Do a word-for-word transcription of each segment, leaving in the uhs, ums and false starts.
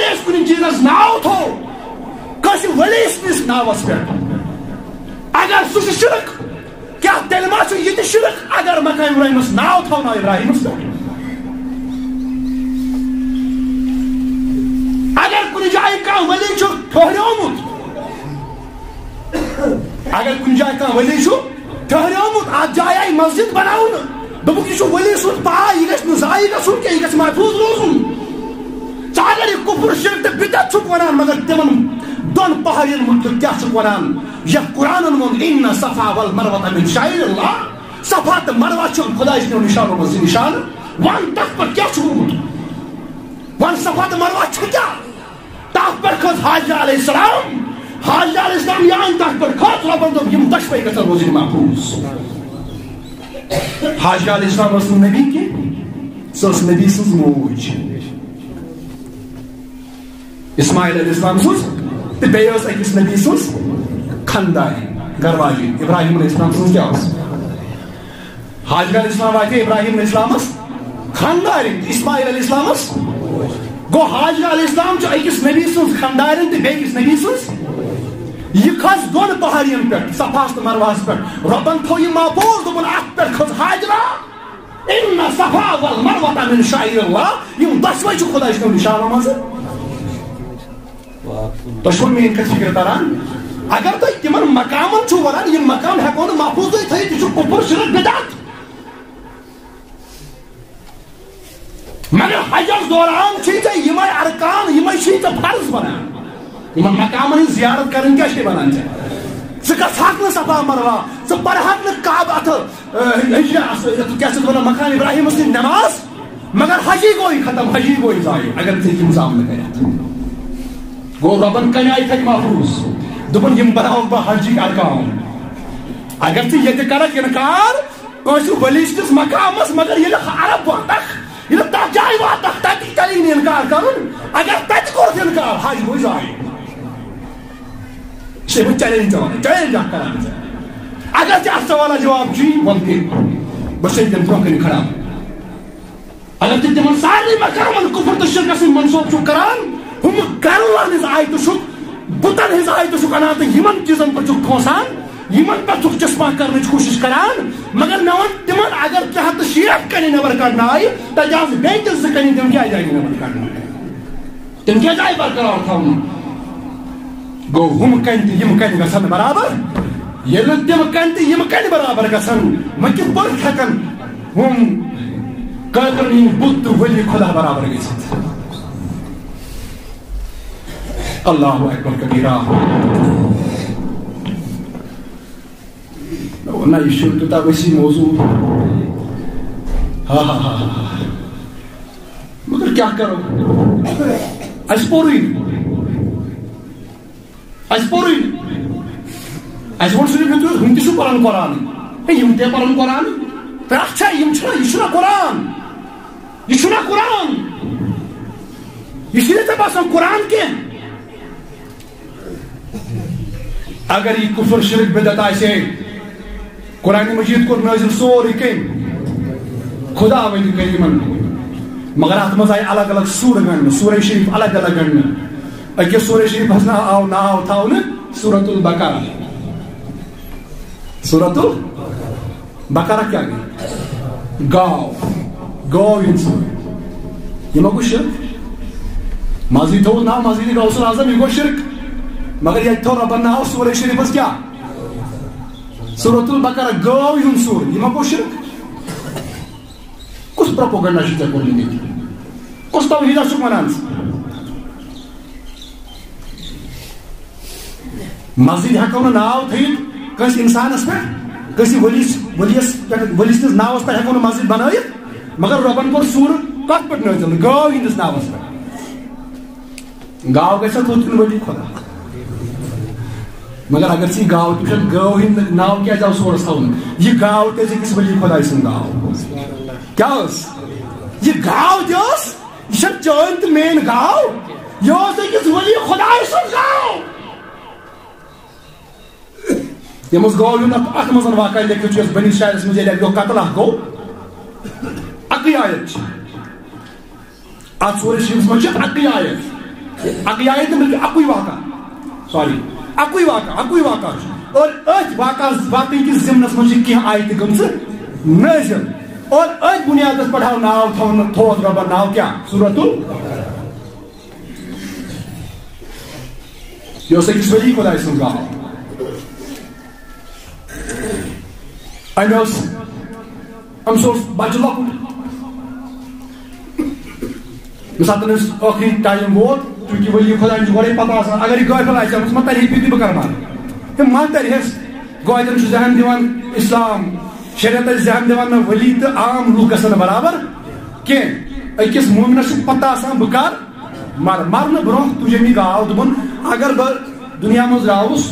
أسۍ کُنہِ چیٖزس ناو تھاوو کٲنٛسہِ ؤلی سٕنٛدِس ناوس پٮ۪ٹھ، اگر سُہ چھُ شرک، کیٛاہ تیٚلہِ ما چھُ یہِ تہِ شرک اگر مقام ابراہیمس ناو تھاوناو ابراہیمس پٮ۪ٹھ؟ اگر کُنہِ جایہِ کانٛہہ ؤلی چھُ ٹھوہریومُت، اگر کُنہِ جایہِ کانٛہہ ؤلی چھُ ٹھہریومُت، اَتھ جایہِ آیہِ مسجد بناونہٕ، دوٚپُکھ، یہِ چھُ ؤلی سُنٛد پاے، یہِ گژھِ نہٕ ضایع گژھُن کینٛہہ، یہِ گژھِ محفوٗظ روزُن۔ ژٕ اگر یہِ کُفر، شرک تہٕ بدعت چھُکھ وَنان، مگر تِمن دۄن پہاڑن مُتعلق کیٛاہ چھُکھ وَنان، یَتھ قرآنن ووٚن، "ان صفا والمروۃ من شعائر اللہ"، صفا تہٕ مروہ چھِ خۄداے سٕنٛدیو نِشانو منٛز زٕ نِشانہٕ۔ وَن، تَتھ پٮ۪ٹھ کیٛاہ چھُ گوٚمُت؟ وَن، صفا تہٕ مروہ چھُ کیٛاہ؟ تَتھ پٮ۪ٹھ کھٔژ حاجرہ علیہ السلام۔ حاجرہ علیہ السلام یہِ اَنہِ تَتھ پٮ۪ٹھ کھٔژ، رۄبَن دوٚپ، "یِم دۄشوَے گژھن روزٕنۍ محفوٗظ۔" حاجرہ علیہ السلام ٲس نہٕ نبی کینٛہہ، سۄ ٲس نبی سٕنٛز موج۔ اسماعیل علیہ السلام سٕنٛز، تہٕ بیٚیہِ ٲس أکِس نبی سٕنٛز خاندارِنۍ، گرواجِنۍ۔ ابراہیم علیہ السلام سٕنٛز کیٛاہ ٲس؟ حاجرہ علیہ السلام واتہِ ابراہیم علیہ السلامس خاندارِنۍ، اسماعیل علیہ السلامس۔ گوٚو، حاجرہ علیہ السلام چھُ أکِس نبی سٕنٛز خاندارِنۍ تہٕ بیٚیہِ أکِس نبی سٕنٛز۔ یہِ کھژ دۄن پہاڑین پٮ۪ٹھ، صفاہس تہٕ مروہس پٮ۪ٹھ۔ رۄبن تھوو یہِ محفوٗظ، دوٚپُن، "اتھ پٮ۪ٹھ کھٔژ حاجرہ۔ ان صفا والمروۃ من شعائر اللہ"، یِم دۄشوے چھِ خۄداے سٕنٛدیو نِشانو منٛزٕ۔ تۄہہِ چھُوا میٛٲنۍ کتھ فکر تران؟ اگر تُہۍ تِمن مقامن چھِو ونان، یِم مقام ہٮ۪کو نہٕ محفوٗظٕے تھٲیِتھ، یہِ چھُ کُفر، شرک، بدعت۔ مگر حجس دوران چھِ ژےٚ یِمے ارکان، یِمے چھِ ژےٚ فرض بنان۔ یِمن مقامن ہٕنٛز زیارت کرٕنۍ کیٛاہ چھِ بنان ژےٚ؟ ژٕ گژھکھ نہٕ صفا مروہ، ژٕ پرہکھ نہٕ کعبہ اتھٕ، اہ، ہجرہ، اص-، یتھ کیٛاہ چھِ ونان، مقام ابراہیمس نِش نماز، مگر حجی گوٚوٕے ختم، حجی گوٚوٕے ضایع، اگر ژےٚ یِم زامنہٕ کٔرِتھ۔ گوٚو، رۄبن کمہِ آیہِ تھکہِ محفوٗظ؟ دوٚپُن، یِم بناوَکھ بہٕ حجٕکۍ ارکان۔ اگر ژٕ ییٚتہِ کرکھ انکار کٲنٛسہِ ؤلی سٕنٛدِس مقامس، مگر ییٚلہِ عرب واتکھ، ییٚلہِ تتھ جایہِ واتکھ، تتہِ تہِ چلہِ نہٕ انکار کرُن۔ اگر تتہِ کوٚرُتھ انکار، حج گوٚو ضایع۔ یہِ چھُ بہٕ چیلنج دِوان، چیلنج اکھ کران۔ اگر ژےٚ اتھ سوالس جواب چھُے، وَن تہِ، بہٕ چھُسے تَمہِ برونٛہہ کنہِ کھڑا۔ اگر تُہۍ تِمن سارنٕے مقامن کفر تہٕ شرکس سۭتۍ منسوب چھِو کران، ہُم گرٕ والن ہٕنٛز آیتہٕ چھُکھ، بُتن ہٕنٛز آیتہٕ چھُکھ انان تہٕ یِمن چیٖزن پٮ۪ٹھ چھُکھ ٹھوسان، یِمن پٮ۪ٹھ چھُکھ چشمہ کرنٕچ کوٗشش کران، مگر مےٚ وَن تِمن، اگر ترٛےٚ ہتھ تہٕ شیٹھ کنہِ نٮ۪بر کڑنہٕ آیہِ، تتہِ آسہٕ بیٚیہِ تہِ زٕ کنہِ، تِم کیازِ آیہِ نہٕ نٮ۪بر کڑنہٕ؟ تِم کیازِ آیہِ برقرار تھاونہٕ؟ گوٚو، ہُم کنہِ تہٕ یِم کنہِ گژھن برابر۔ ییٚلہِ نہٕ تِم کنہِ تہٕ یِم کنہِ برابر گژھن، وۄنۍ کِتھ پٲٹھۍ ہٮ۪کن ہُم کٲفرن ہٕنٛدۍ بُت تہٕ ولی خدا برابر گٔژھِتھ؟ اللہ اکبر کبیرہ۔ نہ، یہِ چھُ تیوٗتاہ وسیع موضوع۔ ہا، ہا، ہا، ہا، ہا۔ مگر کیٛاہ کرو؟ اَسہِ پوٚرُے نہٕ۔ اَسہِ پوٚرُے نہٕ۔ اَسہِ ووٚن صرف یُتُے یوت، ہُم تہِ چھِ پَران قرآن۔ ہے، یِم تہِ پَران قرآن۔ تَتھ چھا، یِم چھِنہ، یہِ چھُنہ قرآن۔ یہِ چھُنہ قرآن۔ یہِ چھُنہٕ ژےٚ باسان قرآن کینٛہہ۔ اگر یہِ کفر، شرک، بدعت آسہِ ہے، قرآن مجید کوٚر نٲزِل سورُے کٔمۍ؟ خداوندِ کریمن۔ مگر اتھ منٛز آیہِ الگ الگ سورٕ گنڈنہٕ، سورہ شریف الگ الگ گنڈنہٕ۔ أکِس سورہ شریفس ناو آو ناو تھاونہٕ سورۃ البقرہ۔ سورۃ ال بقرہ کیٛاہ گٔے؟ گاو۔ گٲو ہٕنٛز۔ یہِ ما گوٚو شرک؟ مسجد تھوٚوُس ناو مسجد غوث الاعظم، یہِ گوٚو شرک۔ مگر ییٚتہِ تھوٚو رۄبن ناو سورہ شریفس کیٛاہ؟ سورۃ البقرہ، گٲو ہُنٛد سورہ۔ یہِ ما گوٚو شرک؟ کُس پروپوگنڈا چھُ ژےٚ کوٚرمُت ییٚتہِ؟ کُس توحیٖدا چھُکھ وَنان ژٕ؟ مسجد ہٮ۪کو نہٕ ناو تھٲیِتھ کٲنٛسہِ اِنسانَس پٮ۪ٹھ، کٲنٛسہِ ؤلیِس، ؤلیَس پٮ۪ٹھ، ؤلی سٕنٛدِس ناوَس پٮ۪ٹھ ہٮ۪کو نہٕ مسجد بَنٲیِتھ، مگر رۄبَن کوٚر سورہ کَتھ پٮ۪ٹھ نٲزِل؟ گٲو ہِنٛدِس ناوَس پٮ۪ٹھ۔ گاو گژھِ تھوٚد کِنہٕ ؤلی خۄدا؟ مگر اگر ژٕ یہِ گاو تہِ وٕچھَکھ، گٲو ہِنٛد ناو کیٛازِ آو سورَس تھاونہٕ؟ یہِ گاو تہِ ٲس أکِس ؤلی خۄداے سُنٛد گاو۔ کیٛاہ ٲس؟ یہِ گاو تہِ ٲس، یہِ چھَنہٕ چٲنۍ تہٕ میٛٲنۍ گاو، یہِ اوس أکِس ؤلی خۄداے سُنٛد گاو۔ ییٚمِس گوٚو یُن اَتھ، اَتھ منٛز واقعہ لیکھِتھ چھُ، یۄس بنی اسرائیلَس منٛز ییٚلہِ اَکہِ دۄہ قتل اَکھ گوٚو، اَکٕے آیت چھِ۔ اَتھ سورہ شریٖفَس منٛز چھِ اَکٕے آیت۔ اَکٕے آیت نہٕ، بلکہِ اَکُے واقعہ۔ سوری، اَکُے واقعہ، اَکُے واقعہ چھُ۔ اور أتھۍ واقعس، واقعہٕ کِس ضمنس منٛز چھِ کینٛہہ آیتہٕ گٔمژٕ نٲزِل۔ اور أتھۍ بُنیادس پٮ۪ٹھ آو ناو تھاونہٕ، تھوٚوُکھ رۄبن ناو کیٛاہ؟ سورۃ ال-، یہِ اوس أکِس ولی خۄداے سٕنٛز گاو۔ أمۍ اوس، أمِس اوس بَچہٕ لۄکُٹ۔ ییٚمہِ ساتہٕ أمِس ٲخری ٹایم ووت، چوٗنٛکہِ ولی خۄدایَن چھُ گۄڈَے پَتہ آسان، اگر یہِ غٲفِل آسہِ، أمِس ما تَرِ ہے فِکرِ، بہٕ کَرٕ ما؟ تِم ما تَرِ ہَس؟ گوٚو اَتٮ۪ن چھُ ذہن دِوان اِسلام، شریعت ٲسۍ ذہن دِوان نہ ولی تہٕ عام لوٗکھ گژھن نہٕ برابر کینٛہہ۔ أکِس مومنَس چھِ پَتہ آسان، بہٕ کَر مَرٕ۔ مَرنہٕ برونٛہہ تُج أمۍ یہِ گاو، دوٚپُن، اگر بہٕ دُنیا منٛز درٛاوُس،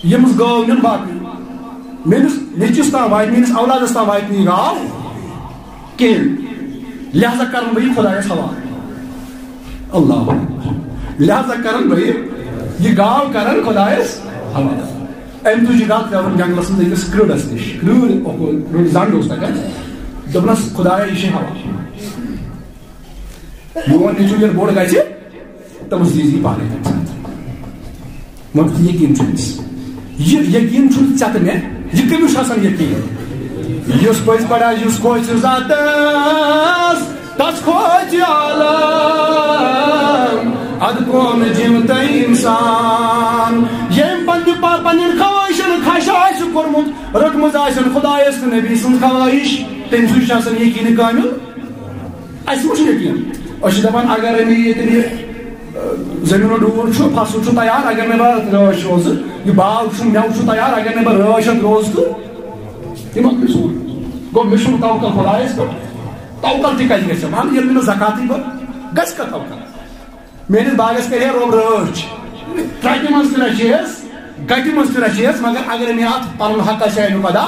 ییٚمِس گٲو نیُن باقٕے، میٲنِس نیٚچوِس تام واتہِ، میٲنِس اولادس تام واتہِ نہٕ یہِ گاو کِہیٖنۍ، لہذا کرن بہٕ یہِ خۄدایس حوالہٕ۔ اللہ اکبر۔ لہذا کرن بہٕ یہِ، یہِ گاو کرن خۄدایس حوالہٕ۔ أمۍ تُج یہِ گاو، ترٛٲوٕن جنگلس منٛز أکِس کرۭڑس نِش۔ کرۭڑ، کرۭڑ زنٛڈ اوس تتٮ۪ن۔ دوٚپنس، خۄدایا، یہِ چھِ حوالہٕ۔ میون نیٚچو ییٚلہِ بوٚڑ گژھِ، تٔمِس دیٖزِ یہِ پانَے تَمہِ ساتہٕ۔ مگر یقیٖن چھُ أمِس۔ یہِ یقیٖن چھُنہٕ ژےٚ تہٕ مےٚ، یہِ کٔمِس چھُ آسان یقیٖن؟ یُس پٔزۍ پٲٹھۍ آسہِ، یُس کھوژِ ذاتَس، تَس کھوژِ عالم، اَدٕ کون جِو تہٕ اِنسان۔ ییٚمۍ پننہِ پا-، پننٮ۪ن خواہشن خش آسہِ کوٚرمُت، رٔٹمٕژ آسن خۄدایَس تہٕ نبی سٕنٛز خواہش، تٔمۍ سُنٛد چھُ آسان یقیٖن کامل۔ اَسہِ وٕچھ یقیٖن۔ أسۍ چھِ دَپان، اگر أمۍ ییٚتٮ۪ن یہِ، اَ، زٔمیٖنُک ڈوٗر چھُ، فصل چھُ تیار، اگر مےٚ بہٕ رٲچھ روزٕ، یہِ باغ چھُ، مٮ۪وٕ چھُ تیار، اگر مےٚ بہٕ رٲچھ اَتھ روزٕ تہٕ یہِ مۄکلہِ سورُے۔ گوٚو، مےٚ چھُنہٕ توکل خۄدایَس پٮ۪ٹھ۔ توکل تہِ کَتہِ گژھِ؟ اَہَن، ییٚلہِ نہٕ مےٚ زکاتٕے بَرٕ، گژھِ کَتھ توکل؟ میٲنِس باغس کرِ ہے رۄب رٲچھ۔ ترٛٹہِ منٛز تہِ رچہِ ہس، گٹہِ منٛز تہِ رچہِ ہس، مگر اگر مےٚ اتھ پنُن حق آسہِ ہے امیُک ادا،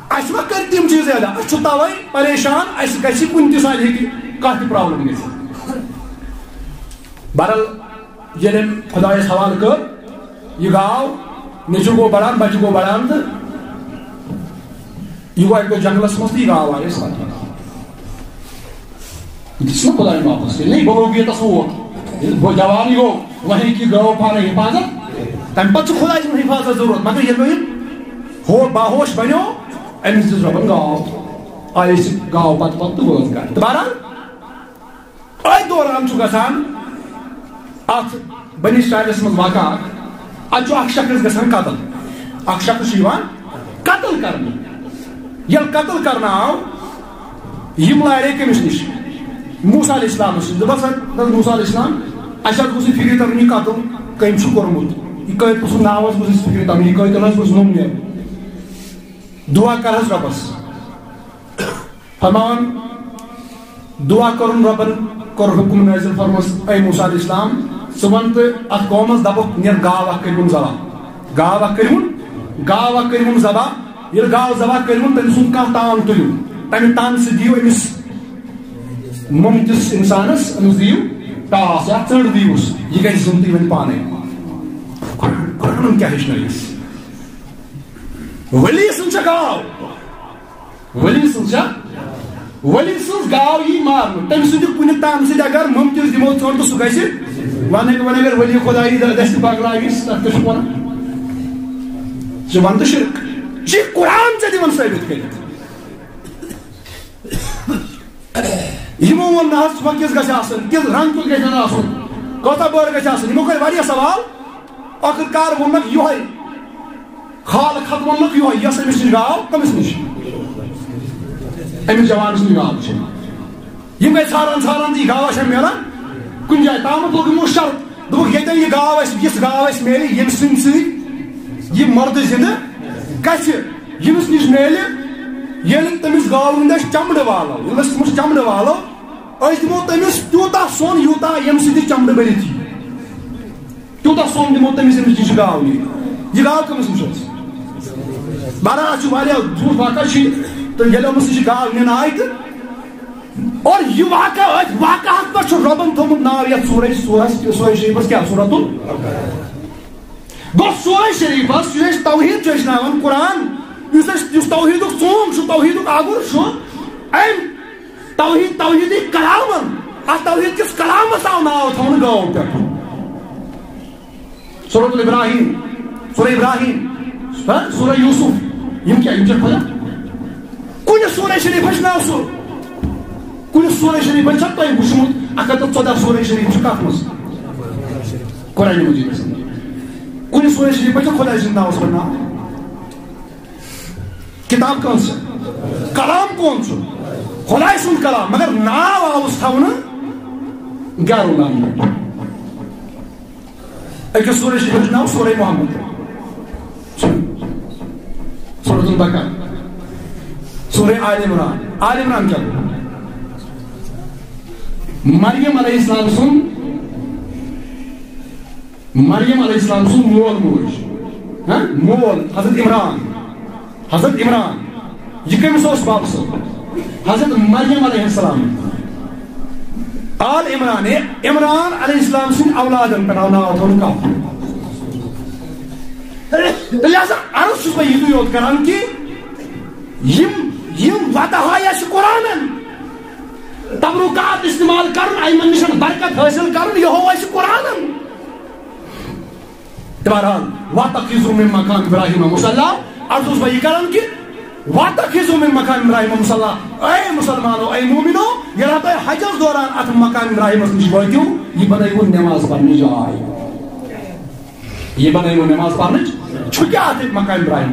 اسہِ ما کرِ تِم چیٖز ادا؟ أسۍ چھِ توے پریشان، اسہِ گژھِ کُنہِ تہِ ساتہٕ ہیٚکہِ کانٛہہ تہِ problem گٔژھِتھ۔ بہرحال، ییٚلہِ أمۍ خۄدایس حوالہٕ کٔر، یہِ گاو، نیٚچُو گوٚو بڑان، بچہِ گوٚو بڑان تہٕ یہِ گوٚو اَکہِ دۄہ جنگلس منٛز تہٕ یہِ گاو آیس پتہٕ۔ یہِ دِژ نہٕ خۄدایَن واپس۔ ییٚلہِ نہٕ یہِ بلوغیتس ووت، ییٚلہِ بہٕ جوانٕے گوٚو، وۄنۍ ہیٚکہِ یہِ گٲو پانَے حفاظت۔ تَمہِ پتہٕ چھُ خۄداے سٕنٛز حفاظت ضروٗرت۔ مگر ییٚلہِ وۄنۍ یہِ ہو-، باہوش بنیو، أمِس دِژ رۄبن گاو۔ آیس یہِ گاو پتہٕ پتہٕ تہٕ وٲژ گرٕ۔ تہٕ بہرحال، أتھۍ دوران چھُ گژھان اتھ بنی اسرائیلس منٛز واقعہ اکھ۔ اتھ چھُ اکھ شخص گژھان قتل۔ اکھ شخص چھُ یِوان قتل کرنہٕ۔ ییٚلہِ قتل کرنہٕ آو، یِم لارے کٔمِس نِش؟ موسیٰ علیہ السلامس نِش۔ دوٚپُس، "سا، موسیٰ علیہ السلام، اسہِ حظ گوٚژھ یہِ فِکرِ ترُن، یہِ قتل کٔمۍ چھُ کوٚرمُت؟ یہِ قٲتلہٕ سُنٛد ناو حظ گوٚژھ اسہِ فِکرِ ترُن، یہِ قٲتل حظ گوٚژھ نوٚم نیرُن۔ دُعا کر حظ رۄبس۔" فرماوان، دعا کٔرٕن رۄبن، کوٚر حُکُم نٲزِل، فرموس، "اے موسیٰ علیہ السلام، ژٕ وَن تہٕ اَتھ قومس دَپُکھ، نیر گاو اَکھ کٔرِوُن ذبح، گاو اَکھ کٔرِوُن، گاو اَکھ کٔرِوُن ذبح۔ ییٚلہِ گاو ذبح کٔرِوُن، تٔمۍ سُنٛد کانٛہہ تان تُلِو، تَمہِ تانہٕ سۭتۍ دِیِو أمِس مُمتِس اِنسانس، أمِس دِیِو ٹاس یا ژٔنٛڈ دِیوُس، یہِ گژھِ زِنٛدٕ وۄنۍ پانے۔" قرآن، قرآنن کیٛاہ ہیٚچھنٲوۍ أسۍ؟ ؤلی سٕنٛز چھےٚ گاو۔ ؤلی سٕنٛز چھا؟ ؤلی سٕنٛز گاو یی مارنہٕ، تٔمۍ سٕنٛدِ کُنہِ تانہٕ سۭتۍ اگر مُمتِس دِمو ژوٚٹ تہٕ سُہ گژھِ۔ وَنَے، وَنَے اگر ؤلی خۄدایی دَ-، دَستہِ پَکناوِس، تَتھ کیٛاہ چھُ وَنان؟ ژٕ وَن تہٕ شِرک۔ یہِ چھِ قرآن ژےٚ دِوان ثٲبِت کٔرِتھ۔ یِمو ووٚن نہ حظ، ژٕ وَن کِژھ گژھِ آسٕنۍ، کِژھ رنٛگ کیُتھ گژھِ آسُن، کۭژاہ بٔڑ گژھِ آسٕنۍ۔ یِمو کٔرۍ واریاہ سوال۔ ٲخٕر کار ووٚنمَکھ یِہوٚے۔ خالق حق ووٚنمَکھ یِہوٚے، یۄس أمِس نِش گاو، کٔمِس نِش؟ أمِس جوانَس نِش گاو چھِ۔ یِم گٔے ژھاران ژھاران تہٕ یہِ گاوا چھےٚ میلان کُنہِ جایہِ۔ تامَتھ لوٚگ یِمو شرط، دوٚپُکھ، ییٚتٮ۪ن یہِ گاو اَسہِ، یِژھ گاو اَسہِ میلہِ، ییٚمہِ سٕنٛدۍ سۭتۍ یہِ مردٕ زِندٕ گژھِ، ییٚمِس نِش میلہِ، ییٚلہِ تٔمِس گاوٕ ہُنٛد أسۍ چمڑٕ والو، ییٚلہِ أسۍ تٔمِس چمڑٕ والو، أسۍ دِمو تٔمِس تیوٗتاہ سۄن، یوٗتاہ ییٚمہِ سۭتۍ یہِ چمڑٕ بٔرِتھ یی۔ تیوٗتاہ سۄن دِمو تٔمِس، أمِس نِش چھِ گاو نِنۍ۔ یہِ گاو کٔمِس نِش ٲس؟ بہرحال، اَتھ چھُ واریاہ زیوٗٹھ واقعہ چھُ یہِ۔ تہٕ ییٚلہِ أمِس نِش یہِ گاو نِنہٕ آیہِ تہٕ، اور یہِ واقعہ، أتھۍ واقعہَس پٮ۪ٹھ چھُ رۄبَن تھوٚومُت ناو یَتھ سورہ، سورہ، سورہ شریٖفَس کیٛاہ؟ سورۃ ال-، گوٚو سورہ شریٖفَس، یُس اَسہِ توحیٖد چھُ ہیٚچھناوان قرآن، یُس اَسہِ، یُس توحیٖدُک ژونٛگ چھُ، توحیٖدُک آگُر چھُ، أمۍ توحیٖد، توحیٖدی کلامن اتھ توحید کِس کلامس آو ناو تھاونہٕ گٲو پٮ۪ٹھ۔ سورۃ الابراہیم، سورہ ابراہیم، ہاں، سورہ یوسف، یِم کیٛاہ، یِم چھا خۄدا؟ کُنہِ سورہ شریفس چھُ ناو سُہ، کُنہِ سورہ شریفس چھا تۄہہِ وُچھمُت؟ اکھ ہتھ تہٕ ژۄدہ سورہ شریف چھُ کتھ منٛز؟ قرآن مجیدس منٛز۔ کُنہِ سورہ شریفس چھا خۄداے سُنٛد ناو، سُہ ناو؟ کتاب کون سا؟ کلام کون سا؟ خدائے سُنٛد کلام، مگر ناو آوُس تھاونہٕ گیارو ناوٕ پٮ۪ٹھ۔ أکِس سورہ شریفس ناو سورہ محمد، سورۃ البقرہ، سورہ آل عمران۔ آل عمران کیٛاہ گوٚو؟ مریم علیہ السلام سُنٛد، مریم علیہ السلام سُنٛد مول موج، ہاں، مول حضرت عمران، حضرت عمران، یہِ کٔمِس اوس بَب سُہ؟ حضرت مریم علیہ السلام۔ آل عمران، ہے، عمران علیہ السلام سٕنٛدۍ اولادن پٮ۪ٹھ آو ناو تھاونہٕ کافر۔ تہٕ لہذا عرض چھُس بہٕ یِتُے یوت کران کہِ یِم، یِم وتہٕ ہاے اَسہِ قرآنن، تبرکات استعمال کرُن، یِمن نِش برکت حٲصِل کرُن، یہِ ہوو اَسہِ قرآنن۔ تہٕ بہرحال، وَاتَّخِذُوا مِن مَّقَامِ إِبْرَاهِيمَ مُصَلًّى، عرض اوس بہٕ یہِ کران کہِ وَاتَّخِذُوا مِن مَّقَامِ إِبْرَاهِيمَ مُصَلًّى، اے مُسلمانو، اے مومنو، ییٚلہِ تۄہہِ حجس دوران اتھ مقام ابراہیمس نِش وٲتِو، یہِ بنٲیِو نماز پرنٕچ جاے۔ یہِ بنٲیِو نماز پرنٕچ، چھُ کیٛاہ اتھ مقام ابراہیم؟